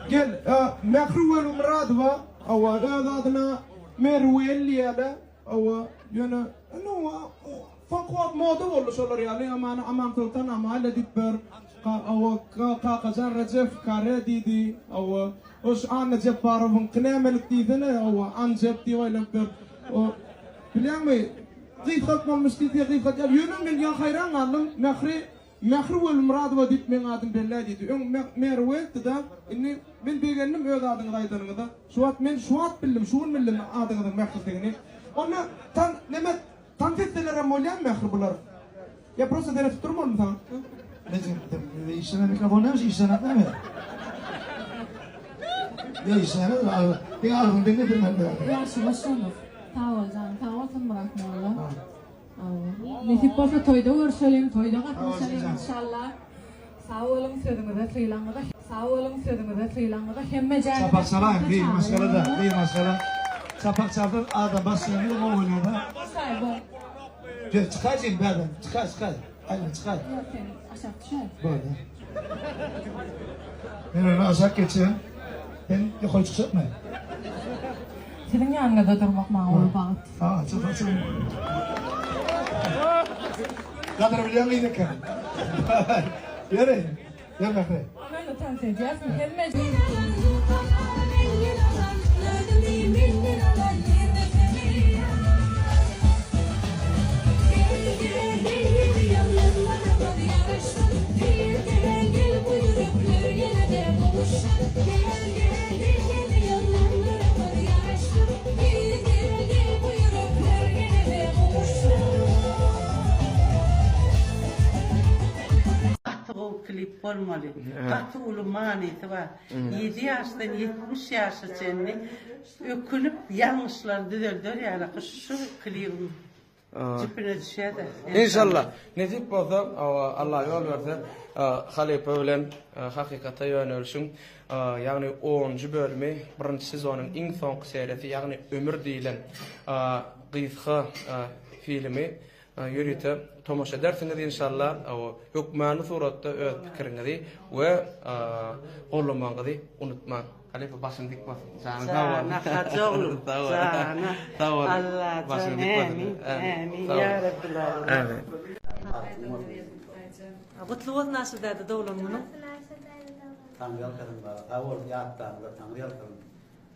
Gel, Mähri Welmyradowa, hawa, öz adyna Merwel diýýärler. Hawa, ýöne indi soňky wagt moda boldy şolar ýaly, Amana Amansoltan Amalia diýip ber, hawa, Kakajan Rejepow Kare diýdi, hawa, o şu Anna Jepbarowyňky nämelik diýsene, hawa, Anjep diýip aýlanyp ber. O, bilýäňmi, gysgaltmalymyş diýse gysgaltýar, ýöne men ýa haýran galdym, Mähri Mähri Welmyradowa diýip meň adym belläý diýdi. Öň Merweldi-da, indi men begendim öz adyňyzy aýdanyňyza. Şu wagt men şu wagt bildim, şu gün bildim adyňyzyň Mähridigini. Onda tan neme tans etselerem bolýamy Mähri bular? Ýa prosta seredip durmalymy saňa? Nejim, işleme mikrofon näme işlemek näme? Ne işleme? Diňe agzyňy diňledirmeli däl. Ýagşy goşgyňyz. Sag bol janyň sag bolsun Myrat molla. Nesip bolsa toýda görşeliň, toýda gatnaşalyň inşallah. Sag boluň sözüňize sylagyňyza Sag boluň sözüňize sylagyňyza hemmejäňize Çapak çalaýyň gyz maşgala-da gyz maşgala çapak çalsa adam baş çykardy gowy bolýada. Çykaý bol. Gel çykaý jigim bärden çykaý çykaý aýlan çykaý. Ýok sen aşak düşäý. Boldy. Men onda aşak geçýän. Sen ýokary çykjakmy? Siziň ýanyňyzda durmak maňa uly bagt. Sag ol, çapak çal. Gadyr bilýän gyz eken. Ýeri, ýör Mähri. Meni tans edýäsmi hemme. Gaty gowy klip bolmaly. Gaty uly manysy bar. Ýedi ýaşdan 70 ýaşa çenli ökünip ýalňyşlary düzelder ýaly şu klibiň Jüpüne düşýä-de. Enşalla. Nesip bolsa, Allah ýol berse, halypa bilen hakykata ýönelişiň, ýagny onunjy bölümi, birinji sezonyň iň soňky seriýasy, ýagny Ömür diýlen gysga filmi ýörite tomaşa edersiňiz enşalla. Hökmany suratda öz pikiriňizi we gollamagyňyzy unutmaň. Halypa başyň dik bolsun. Janyň sag bolsun. Jana hajy oglum. Jana. Sag bol. Allajan ämin. Ämin ýa Rabbil alamin. Ämin. Gutly bolsun Aşyr däde doglan günüň. Taňry ýalkasyn bala sag bol ýatdanyňyza Taňry ýalkasyn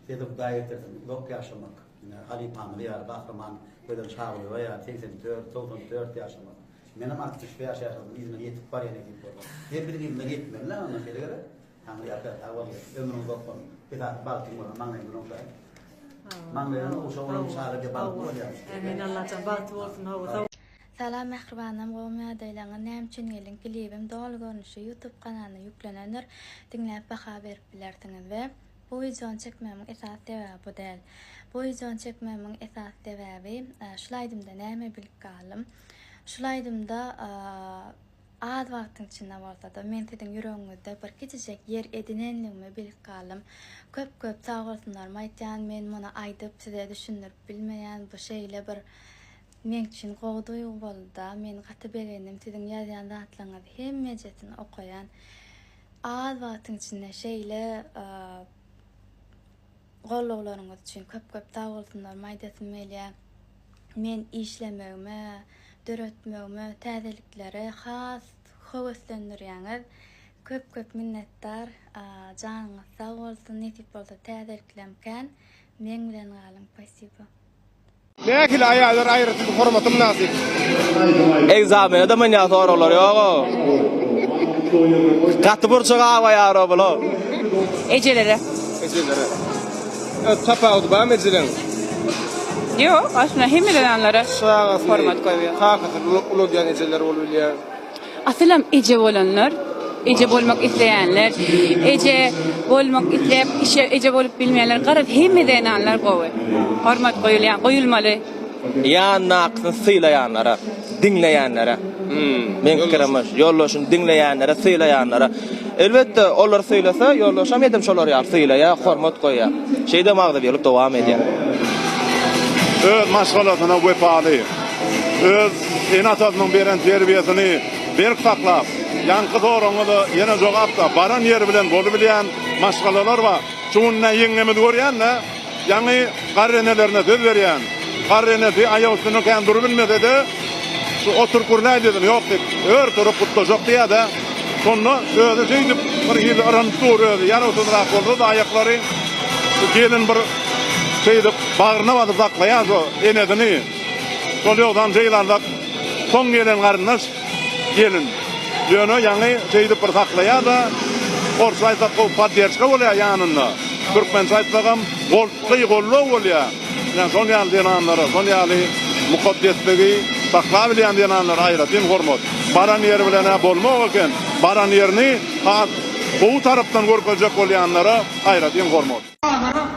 Size Hudaý getirsin uzak ýaşamak ine halypamyz ýaly Gahryman Gözel Şagulyýewa ýaly 84 94 ýaşamak menem 65 ýaşadym yzyna ýetip barýan nesip bolsa sen biziň yzymyzdan ýetmeli onda şeýle gerek Taňry ýalkasyn sag bol ömrüň uzak bolsun esasy bagtyň bolsun maňlaýyňdan ogşaýyn maňlaýyňdan ogşa bolan çaga diýe bagtly bolýar. Ämin Allajan bagtly bolsun hawa sag. Salam mähribanlarym gowmy ýagdaýlaryňyz näme üçin geldiň klibim doly görnüşde youtube kanalyna ýüklenendir diňläp baha berip bilersiňiz we bu wideony çekmegimiň esasy sebäbi bu däl bu wideony çekmegimiň esasy sebäbi şul aýdymda näme bilip galdym şul aýdymda Az wagtyň içinde bolsa-da, men siziň ýüregiňizde bir kiçijek ýer edinenligimi bilip galdym. Köp-köp sagbolsunlarymy aýtýan, men muny aýdyp size düşündirip bilmeýän, bu şeýle bir meň üçin gowy duýgy boldy-da, men gaty begendim, siziň ýazýan zatlaryňyzy hemmejesini okaýan. Az wagtyň içinde şeýle gollawlaryňyz üçin köp-köp sagbolsunlarymy aýdasym gelýär. Men işlemegime, döretmegime, täzeliklere has höweslendirýäňiz. Köp-köp minnetdar. Janyňyz sag bolsun, nesip bolsa täzeliklem kän. Meň bilen galyň. Spasibo. Nähili aýallar aýratyn hormata mynasyp? Egzamene-de münýän soraglar ýog-ow. Gaty burça gabaýar-ow bul-ow. Ejelere. Ejelere. Tapawudy barmy ejeleň? Ýok, aslynda hemme zenanlara Çagasyny, hormat goýýar. kakasyny ulalýan ejeler bolup bilýär. Asylam eje bolanlar, eje bolmak isleýänler, eje bolmak isläp, işe eje bolup bilmeýänler, garaz hemme zenanlar gowy. Hormat goýulýan, goýulmaly. Ýanyndakysyny sylaýanlara, diňleýänlere. Meň pikirim şu. Ýoldaşyny diňleýänlere, sylaýanlara. Elbetde, olar sylasa, ýoldaşam edil şolar ýaly sylaýar, hormat goýýar. Şeýdem agzybirlik dowam edýär. Öz maşgalasyna wepaly, öz ene-atasynyň beren terbiýesini berk saklap. Ýaňky soragyňyza ýene jogap-da, baran ýeri bilen bolubilýän maşgalalar bar. Şu gün-ä ýeňňemizi görýän-dä, ýaňy garry enelerine söz berýän. Garry enesi aýak üstünde kän durubilmese-de, şu oturyp gürläý dedim, ýok diýip, ör turup gutlajak diýýär-dä. Şonda özi şeýdip bir hili yranyp dur özi, ýarawsyzrak bolsa-da aýaklary. Şu gelin bir şeýdip bagryna basyp saklaýar şu enesini. Şol ýogsam şeýle alsak, soň gelen garyndaş gelin. Ýöne ýaňy şeýdip bir saklaýar-da, orsça aýtsak gowy podderşka bolýar ýanynda. Türkmençe aýtsagam goltgy, goldaw bolýar. Ine şol ýaly zenanlara, şol ýaly mukaddesligi saklabilýän zenanlara aýratyn hormat. Baran ýeri bilen-ä bolmak eken, baran ýerini has gowy tarapdan görkezjek bolýanlara aýratyn hormat.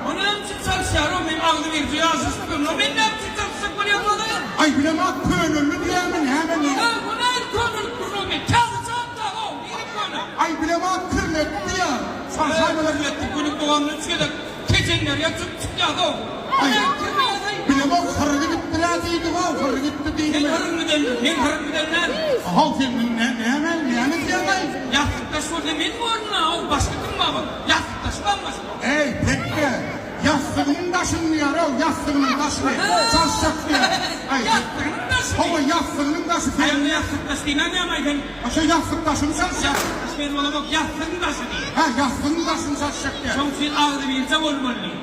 O näme üçin çalyşýar o men agzy birje ýaşyş tutumda men näme üçin çalyşjak bolýan bolýan. Aý bilemok köneldi diýýärmi näme diýýär. Öý bu näme könelip dur o men täze çatda o nire köne. Aý bilemok kirletdi diýýär. Çalşaýmaly. Kirletdi günüň dowamynda üç gezek kejenler ýatyp çykýar o. Aý bilemok hyry gidipdir-ä diýdi-how hyry gitdi diýdimi. Sen hyryň giden men hyryň giden däl. How sen näme näme diýýäň-aý. Ýassykdaş bolsa men borun-a o başga kim bar ol ýassykdaş barmy. Eý, pekge, ýassygynyň daşyny diýýär-ow, ýassygynyň daşyny, çalyşjak diýýär. Aý, Ýassygynyň daşyny? Hawa, ýassygynyň daşy Aý, onda ýassyk daş diýmän näme-aý sen? A şo ýassyk daşyny çalyşjak. Ýassyk daş men bolamok, ýassygyň daşy diý. Hä, ýassygyň daşyny çalyşjak diýýär. Şoň üçin agzybirje bolmaly diý.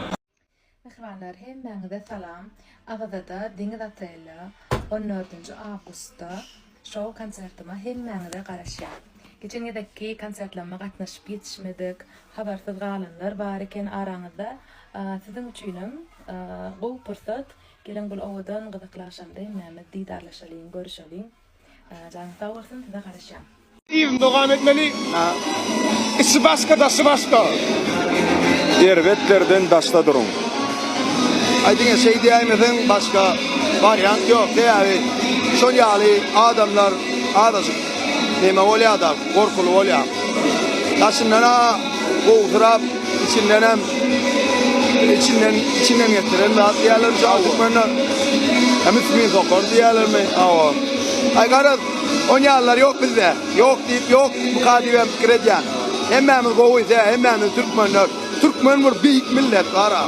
Mähribanlar hemmäňize salam Awazada Deňiz otelde on dördünji awgustda şou konsertima hemmäňize garaşýan. Geçen gezekki konsertlerime gatnaşyp ýetişmedik, habarsyz galanlar bar eken araňyzda. Siziň üçinem gowy pursat. Geliň bul owadan gyzykly agşamda hemmämiz didarlaşalyň, görüşeliň. Janyňyz sag bolsun, size garaşýan. Yzyny dowam etmeli. Içi başga daşy başga. Erbetlerden daşda duruň. Aý diňe şeý diýäýmeseň başga wariant ýok sebäbi şol ýaly adamlar azajyk neme bolýada gorkuly bolýa. Daşyndan-a gowusyrap içindenem içinden içinden getiren zat diýýärler şu türkmenler. Hem üstüni sokar diýýärlermi? Hawa. Aý garaz On ýalylar ýok bizde. Ýok diýip ýok muka diýibem pikir edýän. Hemmämiz gowy se hemmämiz türkmenler. Türkmen bir beýik millet gara.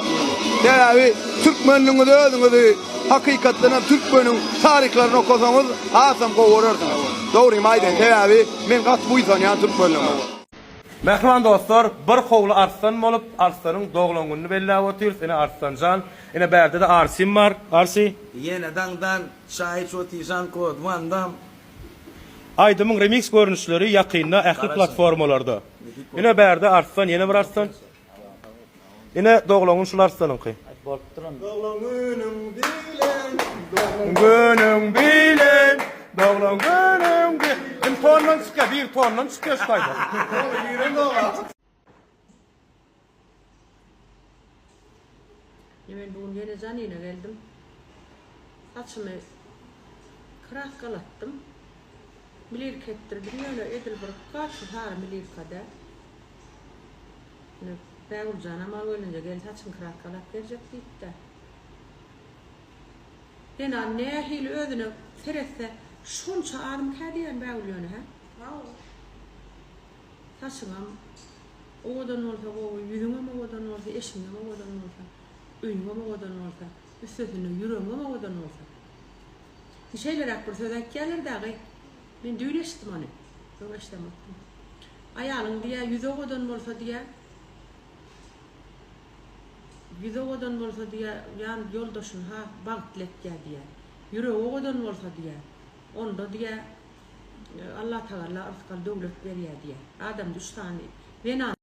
Sebäbi türkmenligiňizi özüňizi hakykatdanam türkmeniň taryhlaryny okasaňyz hasam gowy görersiňiz. Dogrymy aýdaýyn sebäbi men gaty buýsanýan türkmenligime. Mähriban dostlar, bir howly Arslan bolup, Arslanyň doglan gününi belläp otyrys. Ine Arslanjan, ine bärde-de Arsim bar. Arsi. Ýene daňdan çaý içip otyr Žan Klod Wan Dam. Aýdymyň remiks görnüşleri ýakynda ähli platformalarda. Ine bärde Arslan, ýene bir Arslan. Ine doglan gün şul Arslanyňky. Doglan günüň bilen, doglan günüň bilen, doglan günüň bilen. Indi tondan çykýar, bir tondan çykýar şu taýda. Men bu gün ýene Janine geldim. Saçymy kraskalatdym. Milirka etdirdim ýöne edil bir gaty sary milirka däl. Indi Bägüljanam al gelinje gel saçyňy kraskalap berjek diýipdä. Zenan nähili özüne seretse şonça azmykä diýýän Bägül ýöne hä? Saçyňam owadan bolsa gowy, ýüzüňem owadan bolsa, eşigiňem owadan bolsa, öýüňem owadan bolsa, üstesine ýüregiňem owadan bolsa. Şeýleräk bir söz aýtýarlar dagy. Men düýn eşitdim ony. Öň eşidemokdym. Aýalyň diýýär, ýüzi owadan bolsa diýýär. Ýüzi owadan bolsa diýýär, ýan ýoldaşyny has bagtly etýär diýýär. Ýüregi owadan bolsa diýýär. Onda diýýär, Allatagalla yrsgal döwlet berýär diýýär. Adamda üç sany zenan.